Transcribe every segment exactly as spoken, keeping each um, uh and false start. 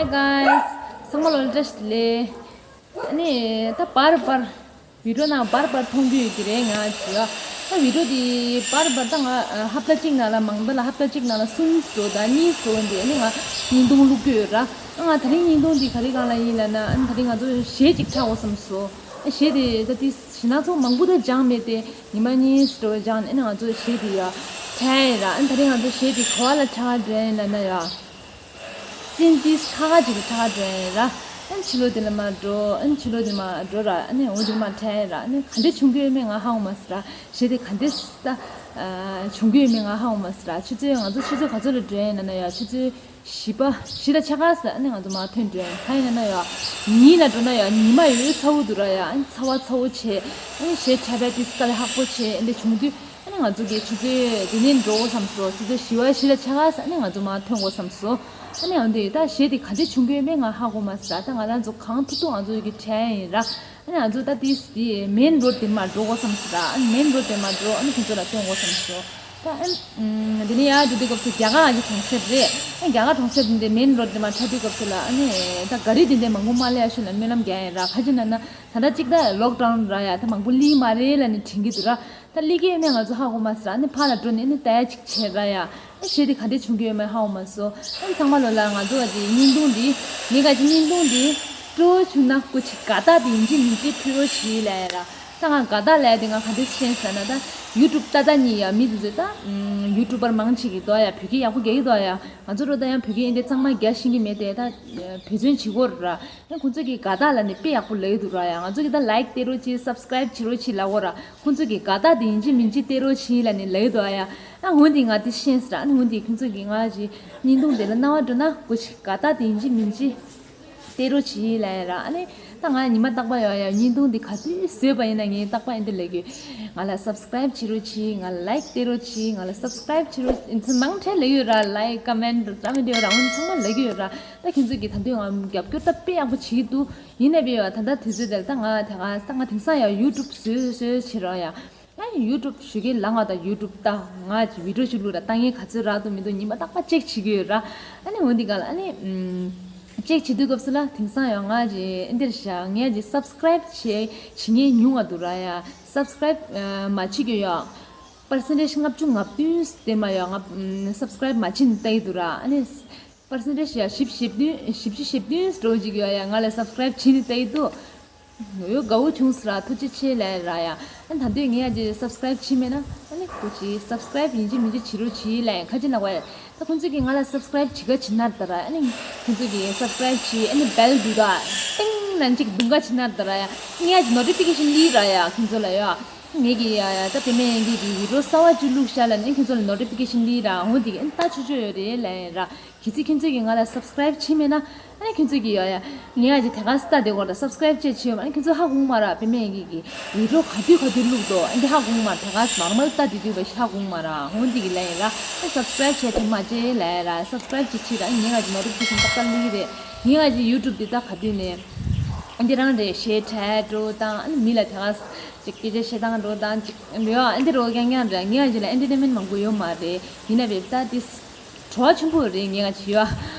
Guys, ཚང་མ་ལ་བཀྲ་ཤིས་བདེ་ལེགས། ཨ་ནི་ད་བར་བར་བི་ཌིའོ་ནང་བར་བར་མཐོང་རྒྱུ་ཡོད་ཀྱི་རེད། ང་ད་བི་ཌིའོ་དེ་བར་བར་ད་ང་ཨ་ཧབ་ཏ་གཅིག་ནང་ལ་མང་མཐའ་ལ་ཧབ་ཏ་གཅིག་ནང་ལ་གསུམ་འགྲོ་ད་གཉིས་འགྲོ་འདི་ཨ་ནི་ང་བརྙན་ཐུང་བླུག་གི་ཡོད་ར། ཨ་ང་དེ་རིང་བརྙན་ཐུང་འདི་ག་རེ་སྒང་ལ་ཡིན་ལབ་ན་ཨ་ནི་དེ་རིང་ང་ཚོ་གཞས་གཅིག་འཁྲབ་དགོས་བསམ་སོང་། ཨ་གཞས་དེ་ད་དེ་གཞས་སྣ་ཚོགས་མང་པོ་ད་སྦྱངས་མེད་དེ་ཉི་མ་གཉིས་འགྲོ་སྦྱངས་ནས་ཨ་ནི་ང་ཚོ་གཞས་དེ་ཡ་འཁྲབ་ཡིན་ར། ཨ་ནི་དེ་རིང་ང་ཚོ་གཞས་དེ་ག་བ་ལ་འཁྲབ་འགྲོ་ཡིན་ལབ་ན་ཡ། སིན་ཏིས་ཁ་ཁ་ཅིག་གི་ཁྲ་ཁ་འགྲོ་ཡིན་ར། ཨན་ཕྱི་ལོ་དེ་ལ་མ་འགྲོ། ཨན་ཕྱི་ལོ་དེ་མ་འགྲོ་ར། ཨ་ནི་འོ་དེ་མ་ཁྲ་ཡིན་ར། ཨ་ནི་ག་འདྲ་བྱུང་གི་ཡོད་མེད་ང་ཧ་གོ་མ་སི་ར། གཞས་དེ་ག་འདྲ་ད་བྱུང་གི་ཡོད་མེད་ང་ཧ་གོ་མ་སི་ར། ཆུ་ཚོད་ང་ཚོ་ཆུ་ཚོད་ག་ཚོད་ལ་འགྲོ་ཡིན་ན་ན་ཡ་ཆུ་ཚོད་བཞི་པ་བཞི་དང་ཕྱེད་ཀ་ཟེར་ཨ་ནི་ང་ཚོ་མ་ཐོན་འགྲོ་ཡིན། ག་ཡིན་ན་ན་ཡ་ཉིན་ལ་འགྲོ་ན་ཡ་ཉི་མ་ཡོད་ཚ་བོ་འདུག་ར་ཡ། ཨ་ནི་ཚ་བ་ཚ་བོ་བྱས། ཨ་ནི་གཞས་འཁྲབ་པའི་དུས་སྐབས་ལ་ཧག་པོ་བྱས། ཨ་འདྲ་བྱུང་དུས། ཨ་ནི་ང་ཚོ་གི་ཆུ་ཚོད་དེ་ནས་འགྲོ་དགོས་བསམ་སོང་། ཆུ་ཚོད་བཞི་པ་བཞི་དང་ཕྱེད་ཀ་ཟེར་ཨ་ནི་ང་ཚོ་མར་ཐོན་དགོས་བསམ་སོང་། ཨ་ནི་འོན་ཏེ་ད་གཞས་དེ་ག་འདྲ་བྱུང་གི་ཡོད་མེད་ང་ཧ་གོ་མ་སོང་། ད་ང་རང་ཚོ་གང་ཐུབ་ཐུབ་ང་ཚོ་གི་ཁྲལ་ཡིན་ར། ཨ་ནི་ང་ཚོ་ད་དེ་དེ་མེན་རོ་ཌི་དེ་མར་འགྲོ་དགོས་བསམ་སོང་ར། ཨ་ནི་མེན་རོ་ཌི་དེ་མར་འགྲོ་ཨ་ནི་ཁོང་ཚོ་ལ་སྟོན་དགོས་བསམ་སོང་། ད་ཨ་ནི་དེ་ནས་ཡར་འགྲོ་དུས་སྐབས་སུ་རྒྱ་གར་གྱི་གྲོང་གསེབ་རེད། ཨ་ནི་རྒྱ་གར་གྲོང་གསེབ་འདི་མེན་རོ་ཌི་དེ་མར་འཁྲབ་དུས་སྐབས་སུ་ལ་ཨ་ནི་ད་ག་རི་དེ་འདྲ་མང་པོ་མ་སླེབས་ཤོག་ལ་སྨོན་ལམ་རྒྱག་ཡིན་ར། ག་ཅི་ན་ན་ད་ལྟ་གཅིག་ད་ལོག་ཌའུན་ར་ཡ། ད་མང་པོ་སླེབས་མ་རེད་ལབ་ནས་དྲན་གྱི་འདུག་ར། ད་སླེབས་ཀྱི་ཡོད་མེད་ང་ཚོ་ཧ་གོ་མ་སོང་ར། ཨ་ནི་ཕར་ལ་འགྲོ་ནས་ཨ་ནི་ལྟ་ཡ་ཅིག་བྱས་ར་ཡ། ཨ་གཞས་དེ་ག་འདྲ་བྱུང་གི་ཡོད་མེད་ཧ་གོ་མ་སོང་། ཨ་ནི་ཚང་མ་ལོ་ལ་ང་ཚོ་གི་བརྙན་ཐུང་འདི་ངས་ག་ཅི་བརྙན་ཐུང་འདི་སྤྲོ་བྱུང་ན་སྐུ་མཁྱེན་དགའ་རྟགས་དེ་ཡིན་གཅིག་མིན་གཅིག་ཕུལ་རོགས་བྱེད་ལབ་ཡ་ར། ད་ང་དགའ་རྟགས་ལབ་ཡ་དེ་ང་ག་འདྲ་ཤེས་ཟེར་ན་ད་ཡུ་ཊུབ་ཏག་ཏག་ཉིད་ཡ་མི་དེ་ཚོས་ད་ཡུ་ཊུབ་པར་མང་ཆེ་གི་འདུག་ཡ། བོད་སྐད་ཡག་པོ་རྒྱག་གི་འདུག་ཡ། ང་ཚོ་རོ་ད་ཡང་བོད་སྐད་ཨེ་འདྲ་གཙང་མ་རྒྱག་ཤེས་ཀྱི་མེད་དེ་ད་བེད་སྤྱོད་བྱེད་དགོས་ར། ཡང་ཁོང་ཚོ་གིས་དགའ་རྟགས་ལབ་ནས་དཔེ་ཡག་པོ་ལབ་ཀྱི་འདུག་ར་ཡ། ང་ཚོ་གིས་ད་ལའིཀ་སྟེར་རོགས་གྱིས། སབ་སི་ཀ་རའིབ་བྱེད་རོགས་གྱིས་ལབ་ཀྱི་ཡོད་ར། ཁོང་ཚོ་གིས་དགའ་རྟགས་དེ་ཡིན་གཅིག་མིན་གཅིག་སྟེར་རོགས་གྱིས་ལབ་ནས་ལབ་ཀྱི་འདུག་ཡ། ཨ་འོན་ཏེ་ང་དེ་ཤེས་སོང་ར། ཨ་འོན་ཏེ་ཁོང་ཚོ་གིས་ང་ཞིག་བརྙན་ཐུང་དེ་ལ་སྣང་བ་འགྲོ་ན་སྐུ་མཁྱེན་དགའ་རྟགས་དེ་ཡིན་གཅིག་མིན་གཅིག་སྟེར་རོགས་གྱིས་ལབ་ཡ་ར། ཨ་ནི་ད་ང་ཉི་མ་རྟག་པར་ཡོང་ཡ་བརྙན་ཐུང་དེ་ག་དུས་བཟོས་པ་ཡིན་ན་ངས་རྟག་པར་ཨེ་འདྲ་ལབ་ཀྱི་ཡོད། ང་ལ་སབ་སི་ཀ་རའིབ་བྱེད་རོགས་གྱིས། ང་ལ་ལའིཀ་སྟེར་རོགས་གྱིས། ང་ལ་སབ་སི་ཀ་རའིབ་བྱེད་རོགས་གྱིས། མང་ཆེ་ལབ་ཀྱི་ཡོད་ར། ལའིཀ་ཀོ་མེན་ཊི་འདྲ་མི་འདྲ་ཡོད་ར། འོན་ཚང་མ་ལབ་ཀྱི་ཡོད་ར། ད་ཁྱོད་ཚོ་གིས་ད་དུང་ང་རྒྱབ་སྐྱོར་ད་དཔེ་ཡག་པོ་བྱེད་ཀྱི་འདུག་ཡིན་ནའི་ཡོད་ད་ལྟ་དུས་ཚོད་དེར་ད་ང་དེ་ག་ད་ང་དེང་སང་ཡང་ཡུ་ཊུབ་བཟོས་བཟོས་བྱེད་རོགས་ཡ། ཨ་ནི་ཡུ་ཊུབ་ཞུ་གི་ལ་ང་ད་ཡུ་ཊུབ་ད་ང་ཅིག་བི་ཌིའོ་ཞིག་བླུགས་ར། ལྟ་མཁན་ག་ཚོད་རག་འདུག་མི་འདུག་ཉི་མ་རྟག་པར་ཅེག་བྱེད་ཀྱི་ཡོད་ར། ཨ་ནི་འོན་ཏེ་ག་ལ་ཨ་ནི་ཅེག་བྱེད་དུས་སྐབས་སུ་ལ་དེང་སང་ཡང་ང་ཅིག་ཨེ་འདིར་བཞག་ངས་ཅིག་སབ་སི་ཀ་རའིབ་བྱེད་བྱེད་མཁན་ཉུང་བ་འདུག་ར་ཡ། སབ་སི་ཀ་རའིབ་མ་བྱེད་ཀྱི་ཡོད། པར་སེན་ཊེཇ་ལྔ་བཅུ་ང་བདུན་དེ་མ་ཡོད་ང་སབ་སི་ཀ་རའིབ་མ་བྱེད་ནས་ལྟ་ཡི་འདུག་ར། ཨ་ནི་པར་སེན་ཊེཇ་ཡ་བཞི་བཅུ་ཞེ་བདུན་བཞི་བཅུ་ཞེ་བདུན་འགྲོ་ཅིག་ཡོད་ཡ། ང་ལ་སབ་སི་ཀ་རའིབ་བྱེད་ནས་ལྟ་ཡི་འདུག་ཡོ་དགའ་བོ་བྱུང་སོང་ར། ཐུགས་རྗེ་ཆེ་ལབ་ར་ཡ། ཨ་ད་དུང་ངས་ཡ་ཅིག་སབ་སི་ཀ་རའིབ་བྱེད་མེད་ན་ཨ་ནི་ཁོ་ཅིག་སབ་སི་ཀ་རའིབ་ཡིན་གཅིག་མིན་གཅིག་བྱེད་རོགས་གྱིས་ལབ་ཡ། ཁ་ཅིག་ལབ་པ་ཡ། ད་ཁོང་ཚོ་གིས་ང་ལ་སབ་སི་ཀ་རའིབ་བྱེད་ག་བྱེད་ན་ད་ར། ཨ་ནི་ཁོང་ཚོ་གིས་སབ་སི་ཀ་རའིབ་བྱེད་ཨ་ནི་བེལ་འདུག་ད་ཏིང་ལབ་ཅིག་རྡུང་ག་བྱེད་ན་ད་ར་ཡ། ངས་ཡ་ཅིག་ནོ་ཊི་ཕི་ཀེ་ཤན་སླེབས་ར་ཡ་ཁོང་ཚོ་ལ་ཡ། ངས་ཀྱི་ཡ་ཡ་ད་པད་མ་དབྱངས་སྐྱིད་ཀྱི་བི་ཌིའོ་གསར་པ་ཅིག་བླུགས་ཤག་ལབ་ནས་ཁྱོད་ཚོ་ལ་ནོ་ཊི་ཕི་ཀེ་ཤན་སླེབས་ར། འོ་འདི་གི་ཨ་ནི་ལྟ་ཆོག་ཆོག་ཡོད་རེད་ལབ་ཡིན་ར། གལ་སྲིད་ཁྱོད་ཚོ་གིས་ང་ལ་སབ་སི་ཀ་རའིབ་བྱས་མེད་ན་ཨ་ནི་ཁྱོད་ཚོ་གིས་ཡ་ཡ་ངས་ཡ་ཅིག་དེ་ག་སི་ལྟ་བསྡད་དགོས་ར། སབ་སི་ཀ་རའིབ་ཅིག་བྱས་ཡོད་མ་ཨ་ནི་ཁྱོད་ཚོ་ཧ་གོ་མ་ར། པད་མ་དབྱངས་སྐྱིད་ཀྱི་བི་ཌིའོ་ག་དུས་ག་དུས་བླུགས་འདུག་ཨ་འདི་ཧ་གོ་མ་ར། དེ་ག་སི་ནོར་མལ་ལྟ་བསྡད་དུས་བ་ཧ་གོ་མ་ར། འོ་འདི་གི་ལབ་ཡིན་ར། ཨ་སབ་སི་ཀ་རའིབ་བྱས་ཐུབ་མ་བྱས་ལབ་ཡིན་ར། སབ་སི་ཀ་རའིབ་ཅིག་བྱས་ར། ཨ་ངས་ང་ཅིག་ནོ་ཊི་ཕི་ཀེ་ཤན་ཏག་ཏག་སླེབས་རེད། ངས་ང་ཅིག་ཡུ་ཊུབ་འདི་ད་ག་དུས་ནས་ཨ་འདི་རང་རེད། གཞས་འཁྲབ་འགྲོ་དང་ཨ་ནི་མི་ལ་དེ་ག་སི་ཅིག་སྐད་ཆ་བཤད་སྟངས་འགྲོ་དང་ཅིག་ཡོད་ཨ་འདི་རོ་རྐྱང་རྐྱང་རེད། ངས་ང་ཅིག་ལ་ཨེན་ཊར་ཊེན་མེན་ཊི་མང་པོ་ཡོད་མ་རེད། ཡིན་ན་བེབ་ད་དེ་བྲོ་བ་ཆེན་པོ་རེད། ངས་ང་ཅིག་ཡོད་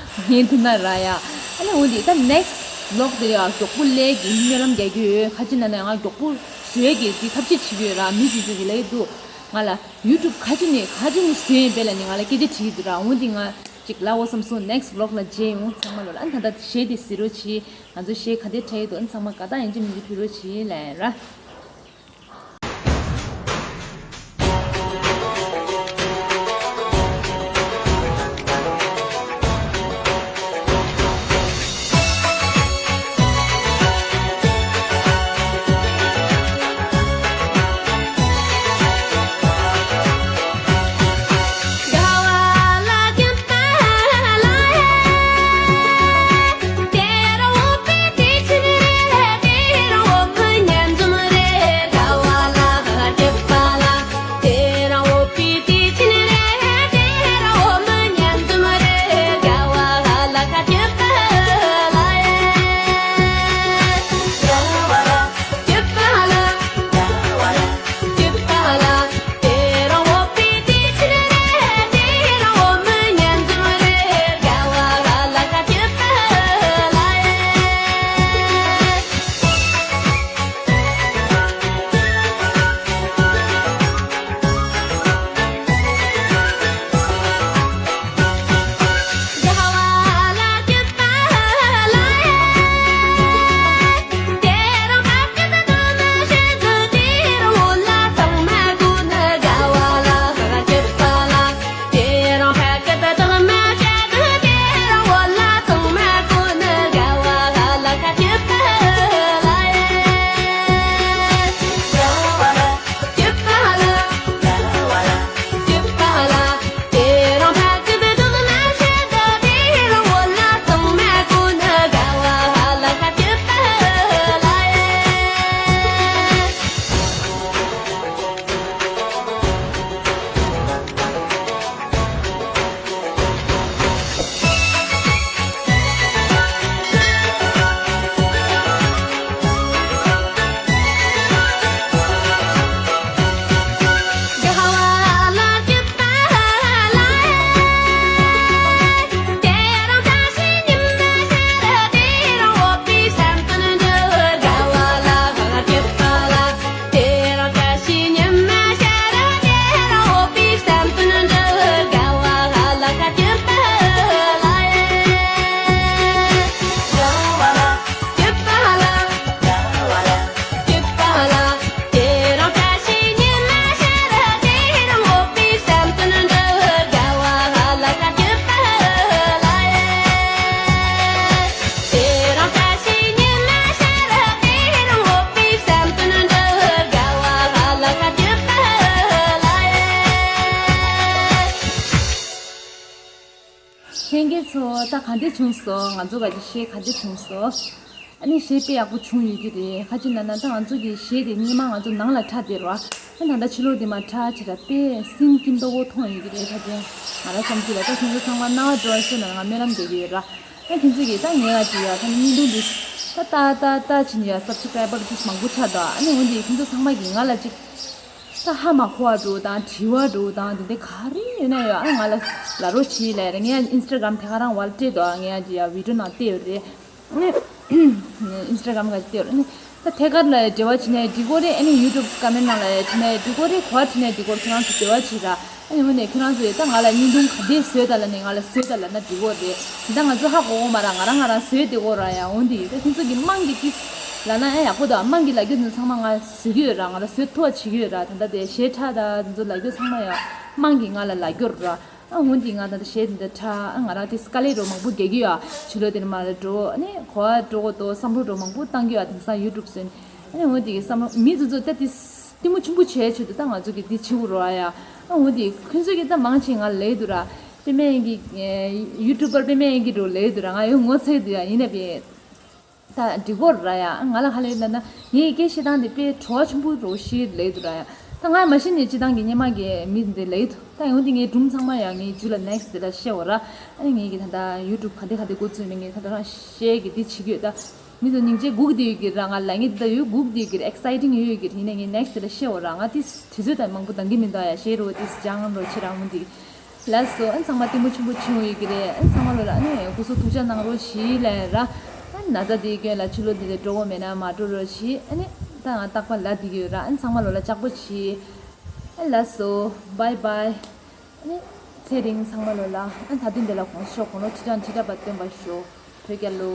ངས་ཐུག་ན་ར་ཡ། ཨ་ནི་འོ་འདི་ད་ནེག་སི་ཝི་ལོག་དེ་རེད་ཡ། མགྱོགས་པོ་སླེབས་ཀྱི་སྨོན་ལམ་རྒྱག་གི་ཡོད། ཁ་ཅིག་ན་ན་ང་མགྱོགས་པོ་བཟོས་ཀྱི་དེ་ཐབས་ཤེས་བྱེད་ཀྱི་ཡོད་ར། མི་དེ་ཚོ་གི་ལབ་ཀྱི་འདུག་ང་ལ་ཡུ་ཊུབ་ག་ཅི་ནས་ག་ཅི་ནས་བཟོས་ཡིན་པས་ལབ་ནས་ང་ལ་སྐད་ཆ་དྲིས་ཀྱི་འདུག་ར། འོ་འདི་ང་ཅིག་ལབ་འོ་བསམ་སོང་། ནེག་སི་ཝི་ལོག་ལ་མཇལ་ཡོང་། ཚང་མ་ལོ་ལ་ཨ་ད་ལྟ་གཞས་དེ་གཟིགས་རོགས་གྱིས། ང་ཚོ་གཞས་ག་དེ་འཁྲབ་ཡོད་འདུག་ཨ་ཚང་མ་དགའ་རྟགས་ཡིན་གཅིག་མིན་གཅིག་ཕུལ་རོགས་གྱིས་ལབ་ར། ལྷན་རྒྱས་ཚོ་ད་ག་འདྲ་བྱུང་སོང་། ང་ཚོ་ག་གི་གཞས་ག་འདྲ་བྱུང་སོང་། ཨ་ནི་གཞས་དཔེ་ཡག་པོ་བྱུང་ཡོད་ཀྱི་རེད། ཁ་ཅིག་ན་ན་ད་ང་ཚོ་གི་གཞས་དེ་སྔོན་མ་ང་ཚོ་ནང་ལ་འཁྲབ་བསྡད་རོགས། ཨ་ད་ལྟ་ཕྱི་ལོགས་དེ་མ་འཁྲབ་བྱས་ར་དཔེ་སིན་སྐྱིད་མདོག་པོ་མཐོང་ཡོད་ཀྱི་རེད། ཁ་ཅིག་ང་རང་བསམ་ཚུལ་ལ་ད་ཁྱེད་ཚོ་ཚང་མ་རྣ་བ་འགྲོ་ཤོག་ན་ང་སྨོན་ལམ་རྒྱག་གི་ཡོད་ར། ཨ་ཁྱེད་ཚོ་གིས་ད་ངའི་ཨ་ཅི་ཡ་ད་ནི་བརྙན་ཐུང་འདི་ད་ལྟ་ལྟ་ལྟ་བྱིན་ཡ་སབ་སི་ཀྲའི་བར་དེ་མང་པོ་ཆགས་འདུག་ཨ་ནི་འོན་ཏེ་ཁྱེད་ཚོ་ཚང་མ་གིས་ང་ལ་ཅིག་ད་ཧ་མ་གོ་བ་འགྲོ་དང་དྲི་བ་འགྲོ་དང་དེ་འདྲ་ག་རེ་ཡོད་ན་ཡོད། ཨ་ང་ལ་ལབ་རོགས་བྱེད་ལབ་རེད། ངས་ཨིན་སི་ཊ་གྷ་རམ་དེ་ག་རང་བར་སྤྲད་དོ། ངས་ཨ་ཅི་ཡ་བི་ཌི་ཡོ་ནང་བལྟས་ཡོད་རེད། ཨ་ནི་ཨིན་སི་ཊ་གྷ་རམ་ག་ཅིག་བལྟས་ཡོད་རེད། ཨ་ནི་ད་ཐད་ཀར་ལ་འབྲེལ་བ་བྱེད་ནའི་འགྲིག་གོ་རེད། ཨ་ནི་ཡུ་ཊུབ་ཀོ་མེན་ཊི་ནང་ལ་བྱེད་ནའི་འགྲིག་གོ་རེད། ག་པར་བྱེད་ནའི་འགྲིག་གོ་རེད། ཁྱེད་རང་ཚོ་འབྲེལ་བ་བྱེད་ར། ཨ་ནི་འོ་ནས་ཁྱེད་རང་ཚོ་ཡིས་ད་ང་ལ་བརྙན་ཐུང་ག་འདྲས་བཟོས་ད་ལབ་ནས་ང་ལ་བཟོས་ད་ལབ་ན་འགྲིག་གོ་རེད། ད་ང་ཚོ་ཧ་གོ་གོ་མ་ར། ང་རང་ང་རང་བཟོས་བསྡད་གོ་ར་ཡ། འོ་འདི་ད་ཁྱེད་ཚོ་གི་དམངས་ཀྱི་ཏིས་ལབ་ན་ཨ་ཡག་པོ་འདུག་ཨ་དམངས་ཀྱི་ལབ་རྒྱུ་འདི་ཚང་མ་ང་བཟོ་གི་ཡོད་ར། ང་ལ་བཟོ་ཐུབ་པ་བྱེད་ཀྱི་ཡོད་ར། ད་ལྟ་དེ་གཞས་འཁྲབ་ད་འདི་ཚོ་ལབ་རྒྱུ་ཚང་མ་ཡ་དམངས་ཀྱིས་ང་ལ་ལབ་རྒྱུ་ར། ཨ་འོ་འདི་ང་ད་ལྟ་གཞས་འདི་འདྲ་འཁྲབ། ཨ་ང་རང་ཏིས་དཀའ་ལས་རོ་མང་པོ་རྒྱག་གི་ཡོད། ཕྱི་ལོགས་དེ་ནས་མར་འགྲོ། ཨ་ནི་གོ་བ་འགྲོ་གོ་དོ་བསམ་བློ་རོ་མང་པོ་བཏང་གི་ཡོད། དེང་སང་ཡུ་ཊུབ་སོན། ཨ་ནི་འོ་འདི་གི་བསམ་བློ་མི་ཚོ་ཚོ་ད་ཏིས་གཏི་མུག་ཆེན་པོ་བྱས་ཆེད་དུ་ད་ང་ཚོ་གི་འདི་བྱེད་དགོས་རོ་ཨ་ཡ། ཨ་འོ་འདི་ཁྱོད་ཚོ་གི་ད་མང་ཆེ་ང་ལབ་འདུག་ར། པད་མ་དབྱངས་ཀྱི་ཨེ་ཡུ་ཊུབ་པར་པད་མ་དབྱངས་ཀྱི་འགྲོ་ལབ་འདུག་ར། ང་ཡོད་ངོ་ཚ་གི་འདུག་ཡ། ཡིན་ན་པས་ད་འགྲིག་གོ་ར་ཡ། ང་ལ་ཧ་ལས་ལབ་ན་ངའི་སྐད་བཤད་སྟངས་དེ་དཔེ་བྲོ་བ་ཆེན་པོ་རོ་ཞིག་ལབ་འདུག་ར་ཡ། ད་ང་མ་ཤེས་ནས་སྤྱི་བཏང་གི་སྔོན་མ་གི་མི་འདི་ལབ་འདུག་ད་ཡོང་དེ་ངའི་སྒྲུང་ཚང་མ་ཡ་ངའི་རྒྱུད་ལ་ནེག་སི་ཊི་དེ་ལ་བཤད་འོ་ར། ཨ་ནི་ངས་ཀྱི་ད་ལྟ་ཡུ་ཊུབ་ག་འདི་ག་འདི་འགོ་བཙུགས་ནས་ངས་ད་ལྟ་རང་བཤད་ཀྱི་འདི་བྱེད་ཀྱི་ཡོད་ད། མི་ཚོ་སྙིང་རྗེ་སྒུག་བསྡད་ཡོད་ཀྱི་ར། ང་ལབ་ངེས་འདི་ལྟ་ཡོད་སྒུག་བསྡད་ཡོད་ཀྱི་ར། ཡིན་ནའི་ངས་ནེག་སི་ཊི་དེ་ལ་བཤད་འོ་ར། ང་དེ་དུས་ཚོད་དང་མང་པོ་འདང་གི་མི་འདུག་ཡ། ཞེས་རོ་དེ་སྦྱང་རོ་ཕྱི་རང་མོ་འདི། ལགས་སོ། ཨ་ཚང་མ་ལྟད་མོ་ཆེན་པོ་བྱུང་ཡོད་ཀྱི་རེད། ཨ་ཚང་མ་ལོ་ལ་ཨ་ནི་སྐུ་གཟུགས་ཐུགས་ཅག་གནང་རོགས་ཞེས་ལབ་ར། ཨ་ན་ཚ་དེའི་སྐྱོན་ལ་ཕྱི་ལོགས་འདི་ལ་འགྲོ་དགོས་མེད་ན་མ་འགྲོ་རོགས་ཞེས། ཨ་ནི་ད་ང་རྟག་པར་ལབ་བསྡད་ཀྱི་ཡོད་ར། ཨ་ཚང་མ་ལོ་ལ་ལྕགས་པོ་བྱེད། ཨ་ལགས་སོ། བྷའི་བྷའི། ཨ་ནི་ཚེ་རིང་ཚང་མ་ལོ་ལ། ཨ་ད་དུང་འདི་ལ་གོང་ཤོག་གོང་ལོ་ཁྲི་ཕྲག་ཁྲི་ཕྲག་པ་སྟོན་པ་ཤོག་བོད་རྒྱལ་ལོ།